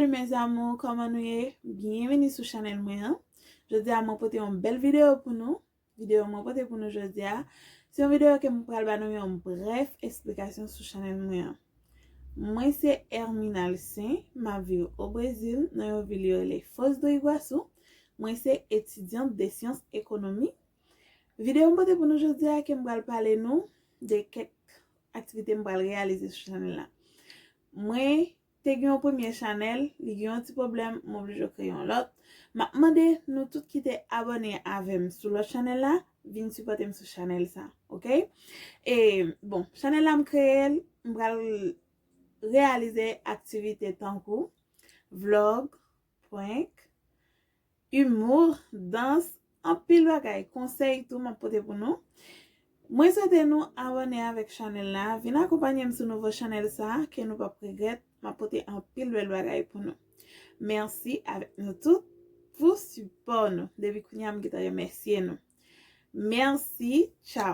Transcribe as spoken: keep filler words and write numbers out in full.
Mes amours, kòman nou ye? Byenvini sou chanèl mwen an. Jodi a mwen pote yon bèl videyo pou nou. Videyo mwen pote pou nou jodi a, se yon videyo ke mwen pral ba nou yon brèf esplikasyon sou chanèl mwen an. Mwen se Hermine Alcin, m ap viv o Brezil, nan yon vil yo rele Foz do Iguaçu. Mwen se etidyant de syans ekonomi. Videyo mwen pote pou nou jodi a ke mwen pral pale nou de kèk aktivite mwen pral reyalize sou chanèl la. Mwen te gen yon premye chanèl, li gen yon ti pwoblèm, mwen oblije kreye yon lòt. M ap mande nou tout ki te abòne avè m sou lòt chanèl la, vin sipòte m sou chanèl sa, oke? E bon, chanèl la m kreye l, m pral reyalize aktivite tankou vlog, prank, imou, dans, anpil bagay, konsèy tou m ap pote pou nou. Mwen swete nou abòne avèk chanèl la, vin akonpanye m sou nouvo chanèl sa, ke nou p ap regrèt, m ap pote anpil bèl bagay pou nou. Mèsi avèk nou tout pou sipò nou. Depi kounye a m gentan remèsye nou. Mèsi, tchao.